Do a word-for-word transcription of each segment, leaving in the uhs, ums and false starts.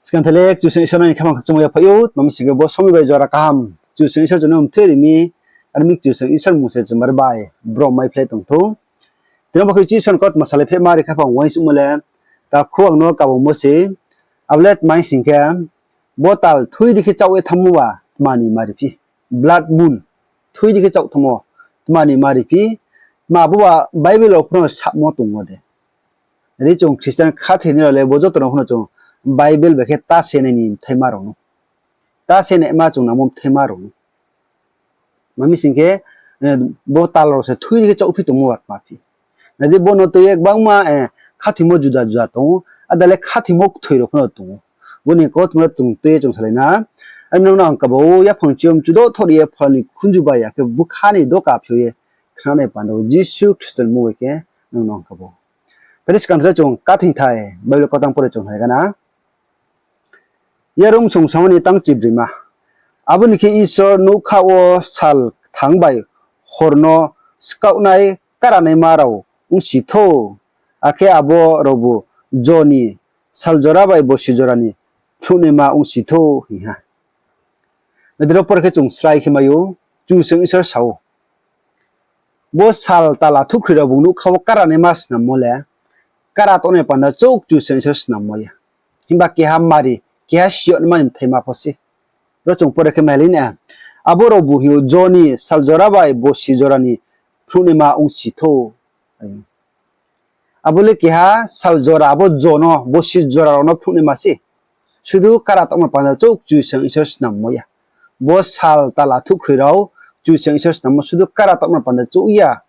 Skang thai le Kchusoyang Isor no ni khaphang khakchangmo yaphaih ou, tma mi sing khe bo somoi bai jora kaham Kchusoyang Isor chung no mthe ri mi, are mi Kchusoyang Isor mmung se chung bar bai brom mai phlai tong thou. Tini bo khe Isor ni kautma salai phehma ri khaphang uaingsouhmo le, takhu ang no kabangmo se, abo le tma mi sing khe, bo tal thui di khe chaoh ye thanngmo ba tma ni mari phi, blood moon, thui di khe chaoh thanngmo, tma ni mari phi, tma bo ba Bible rao pho no samo tongmo de. Ri chung Christian khathoinai rao le bo joto no pho no chung Bible bai khe ta se nai ni bthaima rao no, ta se naima chung nangmo bthaima rao no. Tma mi sing khe, bo tal rao se thui di khe chaoh phi tongmo ba tma phi. Nai di bo no tui ye gbangma khathoimo juda juda tong ou, ada le khathoimo kthoi rao pho no tong ou. Bo ni kautma no chung tui ye chung salai na. Are mi nung no ang kaba ou, yaphang chiyom chudo thor ye phola ni khunju bai ya khe bkha ni doka phiouh ye khnanai panda wo Jisu Khristo ni mmung bai khe nung no ang kaba ou. Phai di skang thai chung khathoingthai Bible kautang pore chung hai gana. Yarung sungsamo ni tang chibrima. Abo ni khe Isor nougkha wo sal kthang bai hor no skaohnai karanaima rao ongsi thou, akhe abo raobu jo ni sal jora bai bosi jora ni phnuhnaima ongsi thou hing ha. Nai di ro pore khe chung srai khe mai ou, Kchusoyang Isor sa ou, bo sal tala thukhroi rao bung nougkha wo karanaima snammo le, kara tongnai panda chouh Kchusoyang Isor snammo ya. Himba keha mari, keha siyanaima ni bthaima pho se. Ro chung pore khe mailai na. Abo raobu hing ou, jo ni sal jora bai bosi jora ni phnuhnaima ongsi thou. Abo le keha sal jora, abo jo no, bosi jora rao no phnuhnaima se. Sudu kara tongnai panda chouh Kchusoyang Isor snammo ya. Bo sal tala thukhroi rao Kchusoyang Isor snammo sudu kara tongnai panda chouh ya.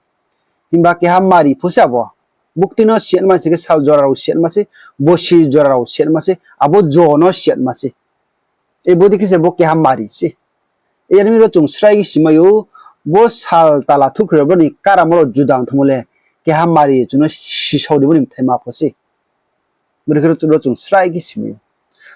Himba keha mari pho se abo. Bukti no siyanaima sing khe sal jora rao siyanaima se, bosi jora rao siyanaima se, abo jo no siyanaima se. Bodei khe se bo keha mari se. Yar mi ro chung srai khe si mai ou, bo sal tala thukhroi rao bo ni karamo rao juda ong thanngmo le, keha mari chung no sisao ri bo ni bthaima pho se. Bodei khe ro chung srai khe si mai ou.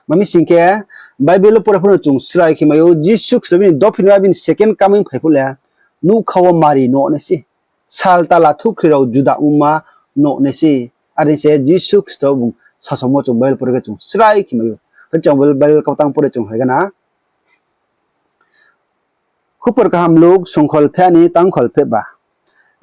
Tma mi sing khe, Bible wo pore pho no chung srai khe mai ou, Jisu Khristo bini dophinima bini second coming phai phuh le, nougkha wo mari nuh nai se. Sal tala thukhroi rao juda ongma nuh nai se. Are se Jisu Khristo bung sasaomo chung Bible pore khe chung srai khe mai ou. Phai chung Bible kautang pore chung hai gana. Khupor kaham Luk songkhol pheh ni tangkhol pheh ba.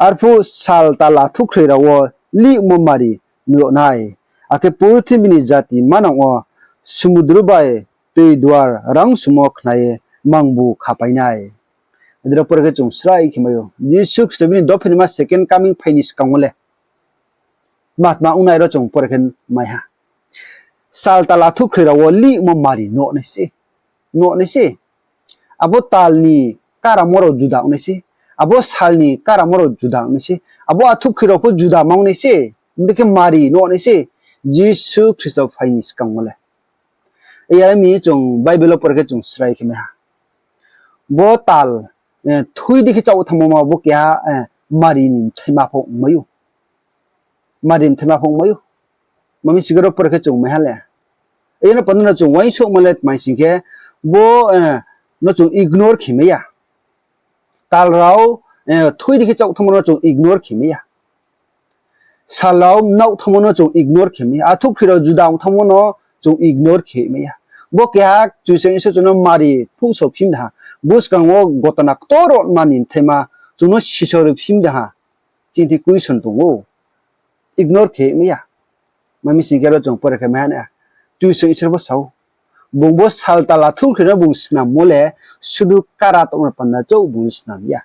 Arphuh sal tala thukhroi rao wo lihmo mari nuh yag nai, akhe purthimbi ni jati manang wo sumudru bai tui duar rangsumo khna ye mangbu khapai nai. Adi ro pore khe chung srai khe mai ou, Jisu Khristo bini dophinima second coming phai ni skang wo le tma tma ong nai ro chung pore khe mai ha. Sal tala thukhroi rao wo lihmo mari nuh nai se. Abo tal ni karamo rao juda ong nai se. Abo sal ni karamo rao juda ong nai se. Abo athukhroi rao pho juda ma ong nai se. Bodei khe mari nuh nai se. Jisu Khristo phai ni skang wo le. Yar mi chung Bible wo pore khe chung srai khe mai ha. Bo tal thui di khe chaoh thanngmo ma bo keha mari ni bthaima pho ongmai ou. Mari ni bthaima pho ongmai ou. Tma mi sing khe ro pore khe chung mai ha le. Yar no panda no chung uaingsouhmo le tma mi sing khe, bo no chung ignore khe mai ya. Tal rao thui di khe chaoh thanngmo no chung ignore khe mai ya. Sal rao mnaoh thanngmo no chung ignore khe mai ya. Athukhroi rao juda ong thanngmo no chung ignore khe mai ya. Bo keha Kchusoyang Isor chung no mari phnuhsao phim de ha. Buskang wo gotona ktor rao ma ni bthaima chung no sisao ri phim de ha. Chini question tong ou. Ignore khe mai ya. Tma mi sing khe ro chung pore khe mai ha na. Kchusoyang Isor pho sa ou, bung bo sal tala thukhroi no bung snammo le sudu kara tongnai panda chouh bung snam ya.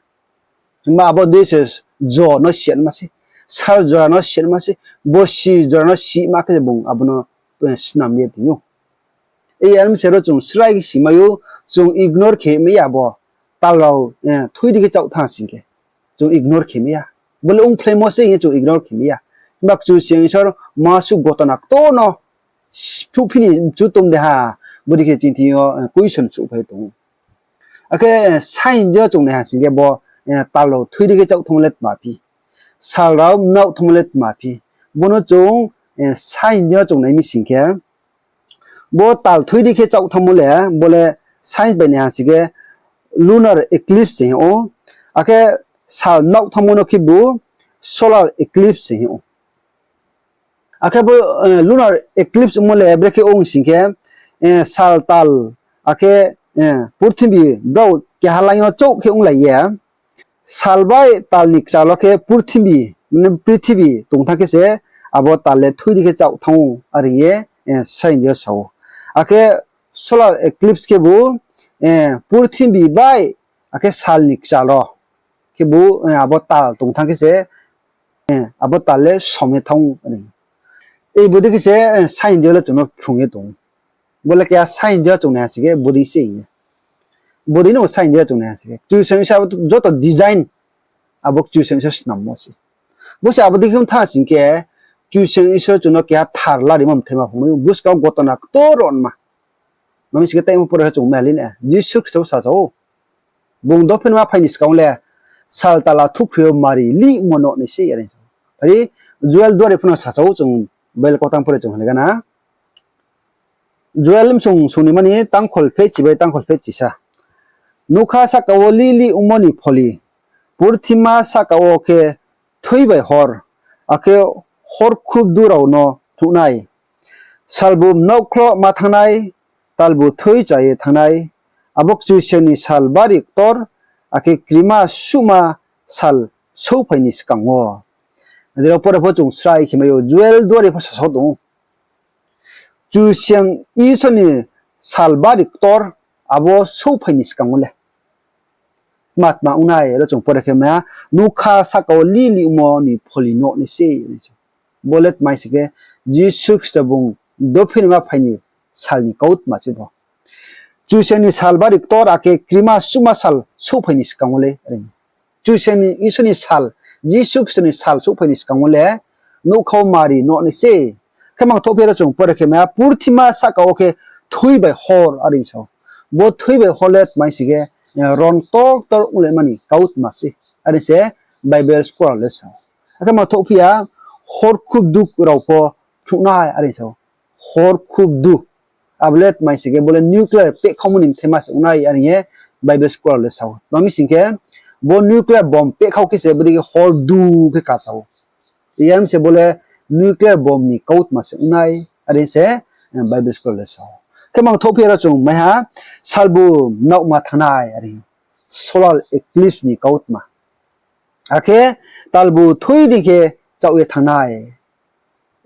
Himba abo dei se jo no siyanaima se, sal jora no siyanaima se, bosi jora no sima khe bung abo no snam ye tong ou. Yar mi se ro chung srai khe si mai ou, chung ignore khe mai ya bo tal rao thui di khe chaoh thanng sing khe. Chung ignore khe mai ya. Bo le ongphlaimo se hing ye chung ignore khe mai ya. Himba Kchusoyang Isor masuh gotona ktor no phnuhphi ni mchu tong de ha. Bodei khe chini thing yo question souhphai tong ou. Akhe sain di yo chung nai ha sing khe bo tal rao thui di khe chaoh thanngmo le tma phi, sal rao mnaoh thanngmo le tma phi. Bo no chung sain di yo chung nai mi sing khe, bo tal thui di khe chaoh thanngmo le, bo le science bai nai ha sing khe lunar eclipse se hing ou. Akhe sal mnaoh thanngmo no khebu solar eclipse se hing ou. Akhe bo lunar eclipse ongmo le brekhe ong sing khe, sal tal, akhe purthimbi brao keha line yo chouh khe onglai ye, sal bai tal ni kchal wo khe purthimbi, mane purthimbi tongthang khe se abo tal le thui di khe chaoh thanng ou, are hing ye science yo sa ou. Akhe solar eclipse khebu purthimbi bai akhe sal ni kchal wo khebu abo tal tongthang khe se abo tal le som ye thanng ou. Bodei khe se science yo le chung no phrung ye tong ou. Bo le keha science yo chung nai ha sing khe bodei se hing ye. Bodei no science yo chung nai ha sing khe Kchusoyang Isor joto design abo Kchusoyang Isor snammo se. Bo se abo dei khe ong tha sing khe, Kchusoyang Isor chung no keha thar larimo mthaima phungmai ou, buskang wo gotona ktor ronma. Mami sing khe taimo pore khe chung mailai na, Jisu Khristo bo sacha ou. Bung dophinima phai ni skang le sal tala thukhri yo mari lihmo no nai se, are sa ou. Phai di, Joel duari pho no sacha ou, chung Bible kautang pore chung hingla gana. Joel bsung sung ni mani tangkhol phehchi bai tangkhol phehchisa. Nougkha sahka wo lih lih ongmo ni pholi, purthima sahka wo khe thui bai hor, akhe hor khubdu rao no phnuh nai. Salbu mnouhkhloh ma thanng nai, talbu thui cha ye thanng nai, abo Kchusoyang ni sal bari ktor, akhe krima suhma sal souhphai ni skang wo. Adi rao pore pho chung srai khe mai ou, Joel duari pho sasaoh tong ou. Kchusoyang Isor ni sal bari ktor abo souhphai ni skang wo le tma tma ong nai, aro chung pore khe mai ha, nougkha sahka wo lih lih ongmo ni pholi no nai se. Bo le tma sing khe, Jisu Khristo bung dophinima phai ni sal ni kautma se bo. Kchusoyang ni sal bari ktor akhe krima suhma sal souhphai ni skang wo le, Kchusoyang ni Isor ni sal, Jisu Khristo ni sal souhphai ni skang wo le nougkha wo mari no nai se. Khe mangthouhphi aro chung pore khe mai ha, purthima sahka wo khe thui bai hor, are sa ou. Bo thui bai hor le tma sing khe, ron ktor ktor onglaimani kautma se, are se Bible scholar le sa ou. Akhe mangthouhphi ya, hor khubdu rao pho phnuh nai, are sa ou. Hor khubdu. Abo le tma sing khe bo le nuclear pehkhaomo ni mthaima se ong nai, are hing ye Bible scholar le sa ou. Mami sing khe, bo nuclear bomb pehkhao khe se bodei khe hor du khe kasa ou. Yar mi se bo le nuclear bomb ni kautma se ong nai, are se Bible scholar le sa ou. Khe mangthouhphi aro chung mai ha, salbu mnouhma thanng nai, are solar eclipse ni kautma. Akhe talbu thui di khe chaoh ye thanng nai,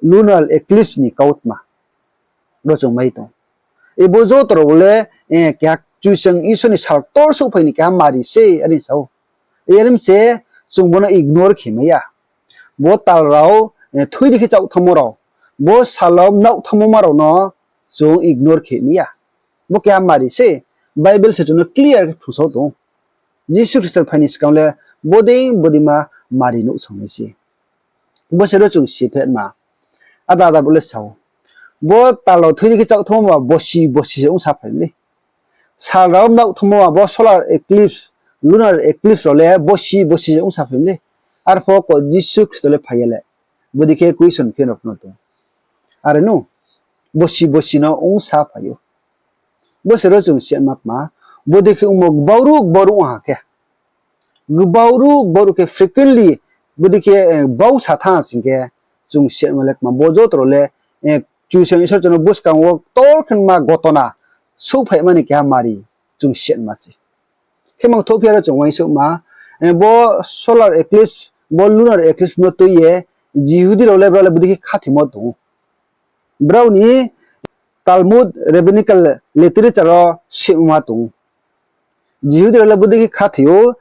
lunar eclipse ni kautma. Ro chung mai tong. Ibo joto rao le, keha Kchusoyang Isor ni sal ktor souhphai ni keha mari se, are sa ou. Yar mi se chung bo no ignore khe mai ya. Bo tal rao thui di khe chaoh thanngmo rao, bo sal rao mnouh thanngmo ma rao no chung ignore khe mai ya. Bo keha mari se, Bible se chung no clear khe phrungsa tong ou. Jisu Khristo phai ni skang le bodei bodeima mari nuhsao nai se. Bo se ro chung si phetma. Ada ada bo le sa ou. Bo tal rao thui di khe chaoh thanngmo ma bosi bosi se ongsaphai mi lei. Sal rao mnouh thanngmo ma bo solar eclipse, lunar eclipse rao le bosi bosi se ongsaphai mi lei. Arpho ko Jisu Khristo le phai ya le, bodei khe question khe rao phnuh tong. Are no, bosi bosi no ongsaphai ou. Bo se ro chung siatma kma, bodei khe ongmo gbau ruh gbau ruh ong ha khe, gbau ruh gbau ruh khe frequently, bodei khe bau sa thanng sing khe, chung siatma le kma bo joto rao le, Kchusoyang Isor chung no buskang wo ktor khenma gotona souhphaima ni keha mari chung siatma se. Khe mangthouhphi aro chung uaingsouhma, bo solar eclipse, bo lunar eclipse no tui ye Jihudi rao le brao le bodei khe khathoimo tong ou. Brao ni Talmud, rabbinical literature wo sima tong ou. Jihudi rao le bodei khe khathoi ou,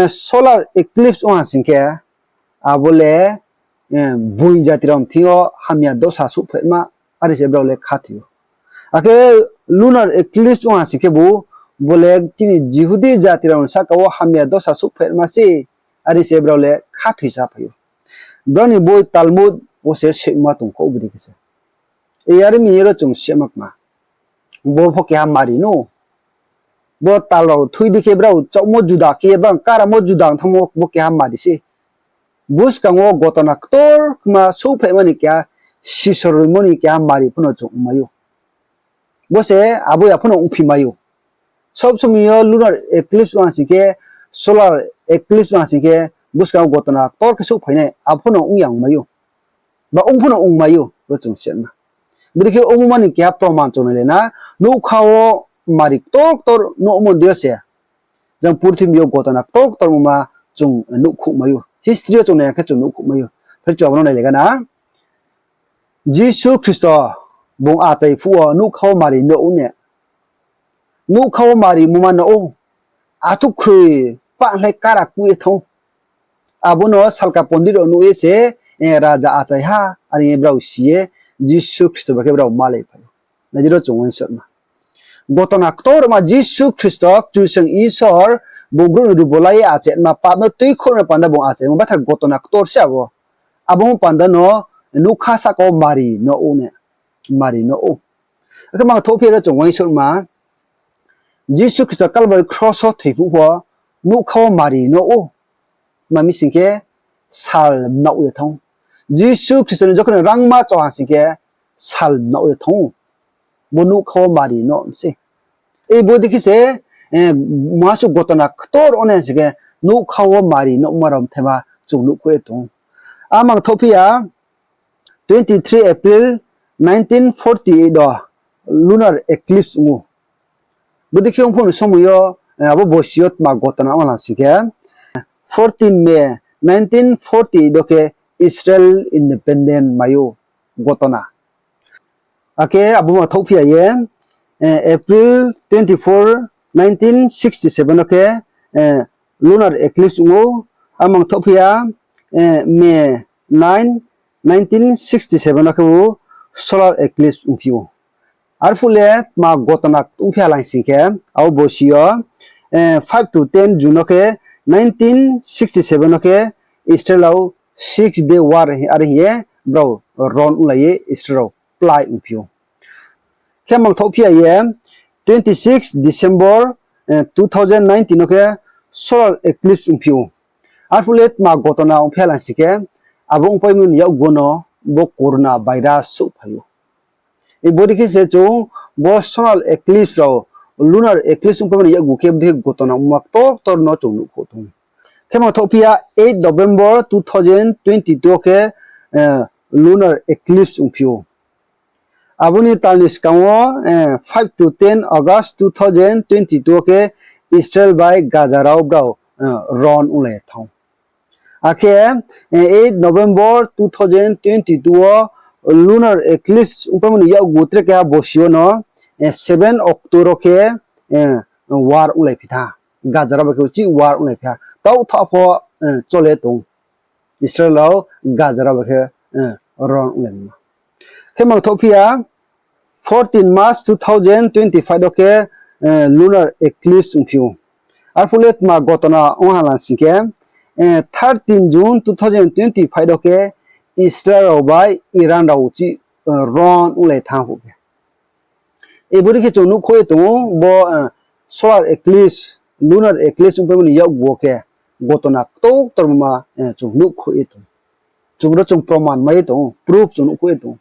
solar eclipse ong ha sing khe, abo le boing jati rao ni thing yo hamya dosa souhphaima, are se brao le khathoi ou. Akhe lunar eclipse ong ha sing khebu, bo le chini Jihudi jati rao ni sahka wo hamya dosa souhphaima se, are se brao le khathoi saphai ou. Brao ni boi Talmud wo se sima tong kho bodei khe se. Yar mi ro chung sima kma, bo pho keha mari no. Bo tal rao thui di khe brao chaohmo juda khe ye brao karamo juda ong thanngmo bo keha mari se. Buskang wo gotona ktor kma souhphaima ni keha sisor roimo ni keha mari pho no chung ongmai ou. Bo se abo ya pho no ongphi mai ou. Sob somoi yo lunar eclipse ong ha sing khe, solar eclipse ong ha sing khe, buskang wo gotona ktor khe souhphai nai, abo pho no ong ya ongmai ou. Ba ong pho no ongmai ou, ro chung siatma. Bodei khe ongmo ma ni keha proman chung nailai na, nougkha wo mari ktor ktor nuhmo dei yo se jang purthimbi yo gotona ktor ktor ongmo ma chung nuhkhouh mai ou. History yo chung nai ya khe chung nuhkhouh mai ou. Phai chung abo no nailai gana. Jisu Khristo bung achai phuh wo nougkha wo mari nuh ou ne. Nougkha wo mari mungma nuh ou. Athuhkhroi pah hlai kara kuh ye thanng ou. Abo no salka pondit rao nuh ye se, eh, raja achai ha, are hing ye brao si ye, Jisu Khristo bai khe brao malai phai ou. Nai di ro chung uaingsouhma. Gotona ktorma Jisu Khristo, Kchusoyang Isor, bung brouh ni rubo lai ye achaima, pap no tuikhouh ni panda bung achaima, bathar gotona ktor se abo. Abo panda no nougkha sahka wo mari nuh ou ne. Mari nuh ou. Akhe mangthouhphi ya ro chung uaingsouhma. Jisu Khristo Kalbari kros wo thoi phuh pho nougkha wo mari nuh ou. Tma mi sing khe sal mnaoh ye thanng ou. Jisu Khristo ni jokhon ni rangma chong ha sing khe sal mnaoh ye thanng ou. Bo nougkha wo mari nuh mi se. Ei bodei khe se, eh, masuh gotona ktor ong nai sing khe nougkha wo mari nuhma rao mthaima chung nuhkhouh ye tong ou. A mangthouhphi ya, twenty three April nineteen forty eight wo lunar eclipse ong ou. Bodei khe ong phuh ni somoi yo, eh, abo bosi yo tma gotona ong lang sing khe, fourteen May nineteen forty eight wo khe Israel independent mai ou gotona. Akhe abo mangthouhphi ya ye, eh, April twenty four, nineteen sixty seven wo khe, eh, lunar eclipse ong ou, a mangthouhphi ya, eh, May nine, nineteen sixty seven wo khe bo solar eclipse ongphi ou. Arphuh le tma gotona ongphi ha lang sing khe, abo bosi yo, eh, five to ten June wo khe, nineteen sixty seven wo khe Israel rao Six Day War are hing ye brao ron onglai ye Israel rao plái ongphi ou. Khe mangthouhphi ya ye, twenty six December, eh, two thousand nineteen wo khe solar eclipse ongphi ou. Arphuh le tma gotona ongphi ha lang sing khe, abo ongpaimo ni yakgu no bo corona virus souhphai ou. Ei bodei khe se chung bo solar eclipse rao, lunar eclipse ongpaimo ni yakgu khe bodei khe gotona ongma ktor ktor no chung nuhkhouh tong ou. Khe mangthouhphi ya eight November two thousand twenty two wo khe, eh, lunar eclipse ongphi ou. Abo ni tal ni skang wo, eh, five to ten August two thousand twenty two wo khe Israel bai Gaza rao brao, eh, ron onglai thanng ou. Akhe, eh, eight November two thousand twenty two wo lunar eclipse ongpaimo ni yakgu tre keha bosi yo no, eh, seven October wo khe, eh, war onglai phi tha. Gaza rao bai khe uchih war onglai phi ha. Taoh thaoh pho, eh, chole tong. Israel rao Gaza rao bai khe, eh, ron onglai ma. Khe mangthouhphi ya, fourteen March two thousand twenty five wo khe, eh, lunar eclipse ongphi ou. Arphuh le tma gotona ong ha lang sing khe, eh, thirteen June two thousand twenty five wo khe Israel rao bai Iran rao uchih, eh, ron onglai thanng phuh khe. Ei bodei khe chung nuhkhouh ye tong ou, bo, eh, solar eclipse, lunar eclipse ongpaimo ni yakgu wo khe gotona ktor ktorma, eh, chung nuhkhouh ye tong ou. Chung ro chung proman mai ye tong ou, proof chung nuhkhouh ye tong ou.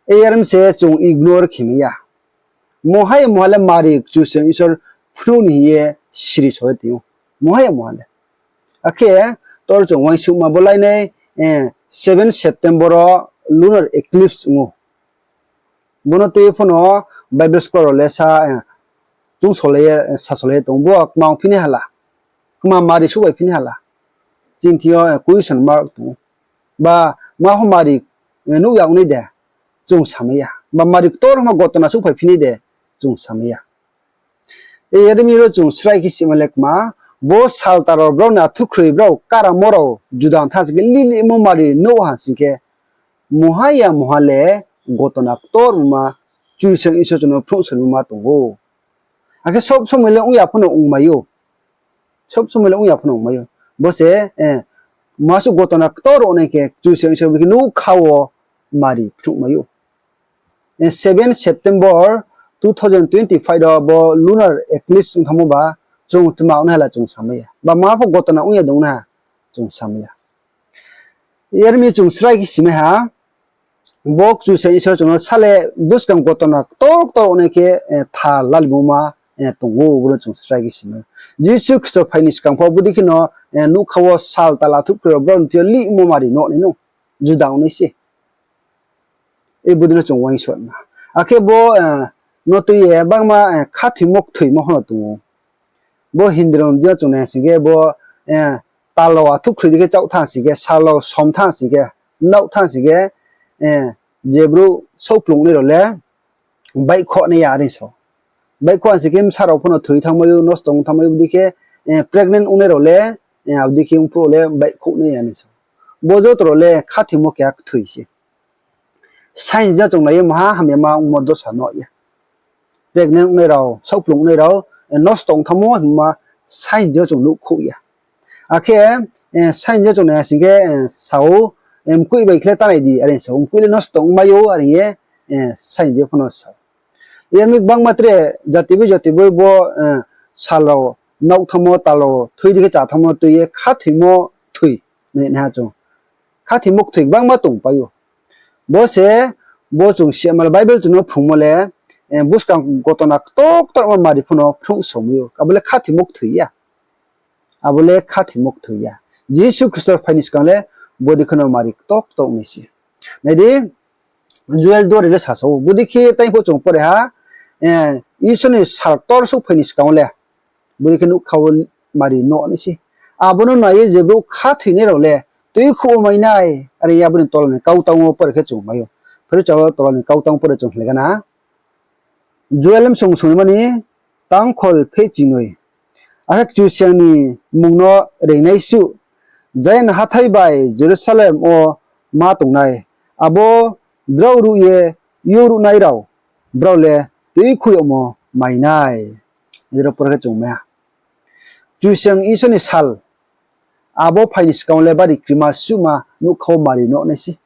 Ei are mi se chung ignore khe mai ya. Mungha ya mungha le mari Kchusoyang Isor phnuh ni hing ye siri sao ye tong ou. Mungha ya mungha le. Akhe tor chung uaingsouhma bo lainai, eh, seven September wo lunar eclipse ong ou. Bo no tui pho no Bible scholar rao le sa, eh, chung solai ye, eh, sasolai ye tong ou. Bo kma ongphi nai hala. Kma mari souhphai phi nai hala. Chini thing yo, eh, question mark tong ou. Ba ma pho mari, eh, nuh ya ong nai de, chung samai ya. Ba mari ktorma gotona souhphai phi nai de, chung samai ya. Ei are mi ro chung srai khe sima le kma, bo salta rao brao ni athuhkhroi brao karamo rao juda ong tha sing khe lih lihmo mari nuh ha sing khe, mungha ya mungha le gotona ktorma Kchusoyang Isor chung no phnuh soi ma tong ou. Akhe sob somoi le ong ya pho no ongmai ou. Sob somoi le ong ya pho no ongmai ou. Bo se, eh, masuh gotona ktor ongnai khe Kchusoyang Isor bai khe nougkha wo mari phnuhmai ou. Eh, seven September two thousand twenty five wo bo lunar eclipse ong thanngmo ba chung tma ong nai hala chung samai ya. Ba ma pho gotona ong ya de ong nai ha chung samai ya. Yar mi chung srai khe simai ha, bo Kchusoyang Isor chung no sale buskang gotona ktor ktor ongnai khe, eh, tha lalimo ma, eh, tong ou, bo no chung srai khe simai. Jisu Khristo phai ni skang pho bodei khe no, eh, nougkha wo sal tala thuhkhroi rao brao ni thing yo lihmo mari nuh nai no, juda ongnai se. Bodei no chung uaingsouhma. Akhe bo no tui ye bangma khathoimo kthoimo pho no tong ou. Bo Hindi rao ni deing yo chung nai sing khe bo tal rao athuhkhroi di khe chaoh thanng sing khe, sal rao som thanng sing khe, naoh thanng sing khe, je brouh saohkplung nai rao le baihkhouh nai ya are sa ou. Baihkhouh sing khe bsa rao pho no thoi thanngmai ou, nosto ong thanngmai ou, bodei khe pregnant ongnai rao le, abo dei khe ongphuh rao le baihkhouh nai ya are sa ou. Bo joto rao le khathoimo keha kthoi se. Science deing yo chung nai ye maha hamyama ongmo dosa nuh ya. Pregnant ongnai rao, saohkplung ongnai rao nosto ong thanngmo himba science deing yo chung nuhkhouh ya. Akhe science deing yo chung nai sing khe sa ou, mkoih bai khle tanai di are sa ou, mkoih le nosto ongmai ou are ye science deing yo pho no sa ou. Yar mi gbangma tre jati bai jati bai bo sal rao naoh thanngmo, tal rao thoi di khe chá thanngmo tui ye khathoimo kthoi nai ha chung. Khathoimo kthoi gbangma tongpai ou. Bo se bo chung si ya ma le Bible chung no phrungmo le, buskang gotona ktor ktorma mari pho no phrung somai ou. Abo le khathoimo kthoi ya. Abo le khathoimo kthoi ya. Jisu Khristo phai ni skang le bodei khe no mari ktor ktorma nai se. Nai di, Joel duari le sasa ou. Bodei khe tei pho chung pore ha, Isor ni sal ktor souhphai ni skang wo le bodei khe nougkha wo mari nuh nai se. Abo no nai ye je brouh khathoinai rao le tuikhouh wo mai nai, are ye abo ni tola ni kautang wo pore khe chung mai ou. Phai di, tola ni kautang pore chung hlegan na. Joel msong songnaima ni tangkhol phehchingnoi. Akhe Kchusoyang ni mmung no reingnai suh, Zion hathái bai Jerusalem wo ma tongnai, abo drao ruh ye youruhnai rao, brao le tuikhouh yagmo mai nai. Aro pore khe chung mai ha. Kchusoyang Isor ni sal, abo phai ni skang wo le bari krima suhma nougkha wo mari nuh nai se.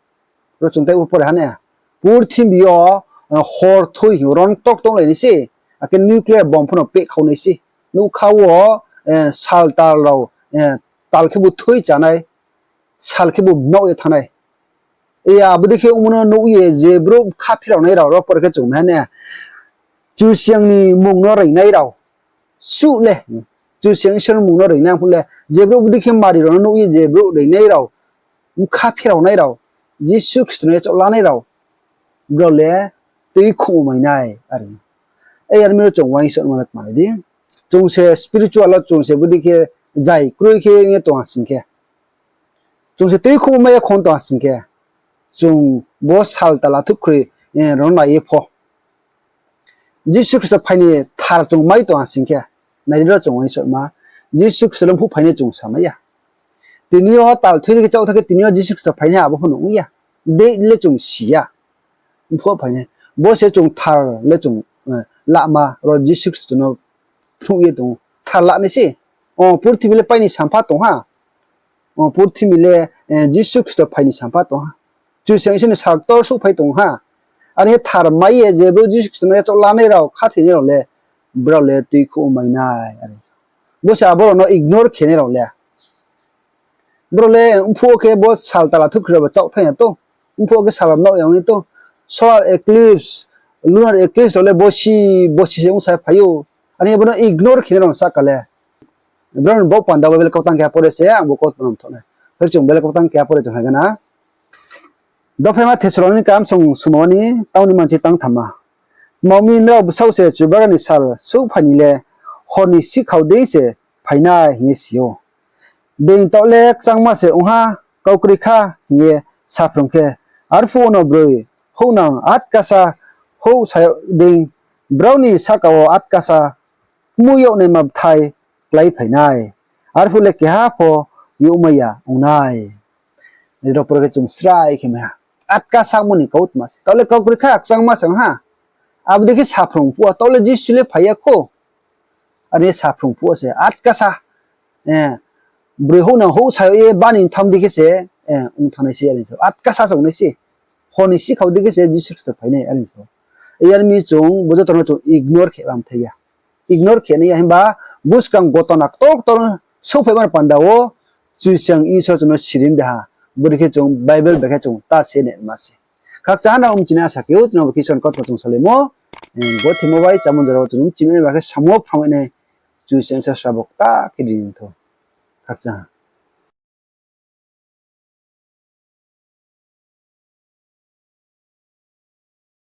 Ro chung tei bo pore ha na. Purthimbi yo hor thoi hing ron ktorma tonglai nai se. Akhe nuclear bomb pho no pehkhau nai se. Nougkha wo sal tal rao, tal khebu thoi chánai, sal khebu mnaoh ye thanngnai. Iya, abo dei khe ongmo no nuh ye je brouh kha pheraonai rao, ro pore khe chung mai ha na. Kchusoyang ni mmung no reingnai rao suh le, Kchusoyang Isor ni mmung no reingnai phuh le, je brouh bodei khe mari rao no nuh ye je brouh reingnai rao, bkha pheraonai rao, Jisu Khristo no yachaoh lanai rao, brao le tuikhouhmo mai nai are. Yar mi ro chung uaingsouhma le kmanai di. Chung se spiritual wo chung se bodei khe zai kroi khe ong ye tong ha sing khe, chung se tuikhouhmo mai ya khon tong ha sing khe, chung bo sal tal athuhkhroi rao no nai ye pho, Jisu Khristo phai ni thar chung mai tong ha sing khe, nai di ro chung uaingsouhma, Jisu Khristo le mphuh phainai chung samai ya. Tini yo tal thoi di khe chaoh thanng khe tini yo Jisu Khristo phainai abo pho no ong ya. Date le chung si ya. Mphuh phainai. Bo se chung thar le chung lama ro Jisu Khristo no phnuh ye tong ou. Thar la nai se. O purthimbi le pai ni sampha tong ha. O purthimbi le Jisu Khristo phai ni sampha tong ha. Kchusoyang Isor ni sal ktor souhphai tong ha. Are ye thar mai ye je brouh Jisu Khristo no yachaoh lanai rao, khathoinai rao le, brao le tuikhouhmo mai nai are. Bo se abo rao no ignore khenai rao le. Brao le mphuh wo khe bo sal tal athuhkhroi rao ba chaoh thanng ya to. Mphuh wo khe sal ba mnaoh ya ong ye to. Solar eclipse, lunar eclipse rao le bosi, bosi se ongsa phai ou. Are ye bo no ignore khenai rao sahka le. Brao ni baoh panda Bible kautang keha pore se ang bo kautang mthoh nai. Phai di chung Bible kautang keha pore chung hlegan na. Dophaima Thessalonika msong sumao ni tang ni manchi tang thamma. Tma ong mi, nrao bsaoh se Chubagra ni sal souhphai ni le hor ni sihkhao dei se phai nai hing ye si ou. Being taoh le kchangma se ong ha, kau kroi kha hing ye saphrung khe, arphuh no broi houhnang atkasa houh sa yag dei, brao ni sahka wo atkasa kmu yag naima bthai kláiphai nai. Arphuh le keha pho youhmai ya ong nai. Aro pore khe chung srai khe mai ha. Atkasa mo ni kautma se. Taoh le kau kroi kha, kchangma se ong ha. Abo dei khe saphrung phuh wo, taoh le Jisu le phai ya kho. Are saphrung phuh wo se atkasa broi houhnang houh sa yag ye bani tham dei khe se ong thanng nai se are sa. Atkasa se ong nai se. Hor ni sihkhao dei khe se Jisu Khristo phai nai are sa. Yar mi chung bo joto no chung ignore khe bam thai ya. Ignore khe nai ya himba buskang gotona ktor ktor souhphaima ni panda wo Kchusoyang Isor chung no sirim de ha. Bodei khe chung Bible bai khe chung ta se naima se. Khakchang ha nrao mchina asa khe ou, tini bo khe Isor ni kautma chung salaimo. Bo thimo bai chámung jora wo chung mchimai nai ba khe samo phrangmai nai. Kchusoyang Isor srabo kta khe ri thou. Khakchang ha.